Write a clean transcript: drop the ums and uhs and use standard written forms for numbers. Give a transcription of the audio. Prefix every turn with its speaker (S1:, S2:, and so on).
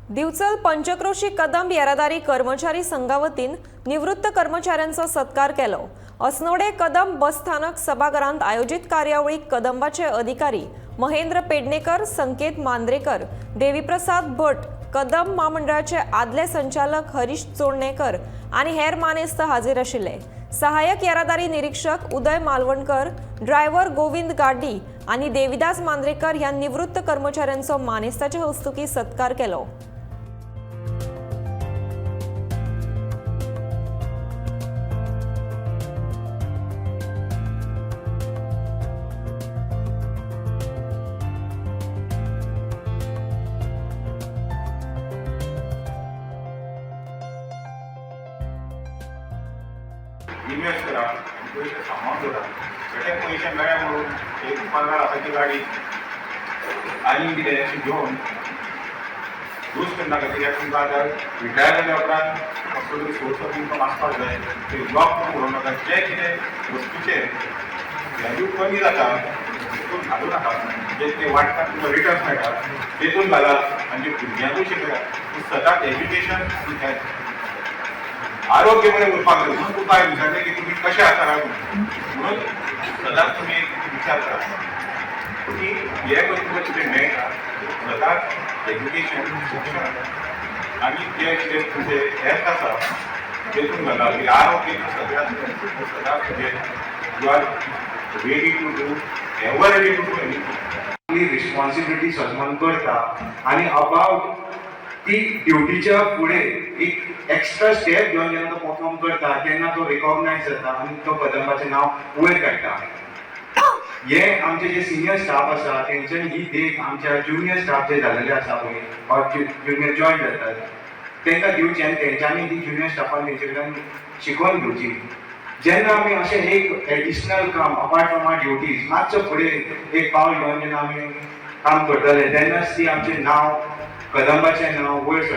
S1: दिवचल पंचक्रोशी कदंब येरादारी कर्मचारी संघावतीन निवृत्त कर्मचाऱ्यांचो सत्कार केलो. अस्नोडे कदंब बसस्थानक सभाघरांत आयोजीत कार्यावळीक कदंबाचे अधिकारी महेंद्र पेडणेकर, संकेत मांद्रेकर, देवीप्रसाद भट, कदंब म्हामंडळाचे आदले संचालक हरीश चोडणेकर आनी हेर मानेस्त हाजीर आशिल्ले. सहाय्यक येरादारी निरीक्षक उदय मालवणकर, ड्रायव्हर गोविंद गाड्डी आनी देविदास मांद्रेकर ह्या निवृत्त कर्मचाऱ्यांचो मानेस्ताचे हस्तुकीं सत्कार केलो.
S2: इन्व्हेस्ट करा आनी पयशे सांबाळून दवरा. बेठे पयशे मेळ्ळे म्हणून एक 15 लाखाची गाडी आनी कितें अशें घेवन यूज करनाका, कित्याक तुमकां आतां रिटायर जाल्या उपरांत कसलो तरी सोर्स ऑफ इन्कम आसपाक जाय. ते लॉक करून उडोवं नाका. जे कितें वस्तूचे व्हॅल्यू कमी जाता तितून घालूं नाका. जे कितें वाडटा, तुमकां रिटर्न्स मेळटा, तेतून घाला आनी जे भुरग्यांकूय शिकया सदांच एज्युकेशन आनी हेल्थ, आरोग्य बरें उरपाक जाय. म्हणून तुका हांवें विचारलें की तुमी कशें आसा काय म्हणून. म्हणून सदांच तुमी एक विचार करा की हे पळय तुमकां कितें मेळटा, सदांच एज्युकेशन, शिक्षण आनी जे कितें तुमचें हेल्थ आसा तेतून घाला की आरोग्य सगळ्यांत सदांच म्हणजे you are ready to do, ever ready to do anything.
S3: आपली रिस्पॉन्सिबिलिटी सजमान करता आनी अबाउट ती ड्युटीच्या फुडें एक एक्स्ट्रा स्टेप घेवन जेन्ना तो परफॉर्म करता, तेन्ना तो रिकॉग्नायज जाता आनी तो कदंबाचें नांव वयर काडटा. हे आमचे जे सिनियर स्टाफ आसा, तेंच्यानी ही देख आमच्या ज्युनियर स्टाफ जे जाल्लेले आसा पळय ऑर ज्युनियर जॉयन जातात, तांकां दिवची आनी तेंच्यांनी ती ज्युनियर स्टाफान तेंचे कडल्यान शिकोवन घेवची. जेन्ना आमी अशें एक एडिशनल काम अपार्ट फ्रॉम our duties मातसो फुडें एक पावल घेवन जेन्ना आमी काम करतले, तेन्नाच ती आमचें नांव, कदंबाचें नांव वयर सरतलें.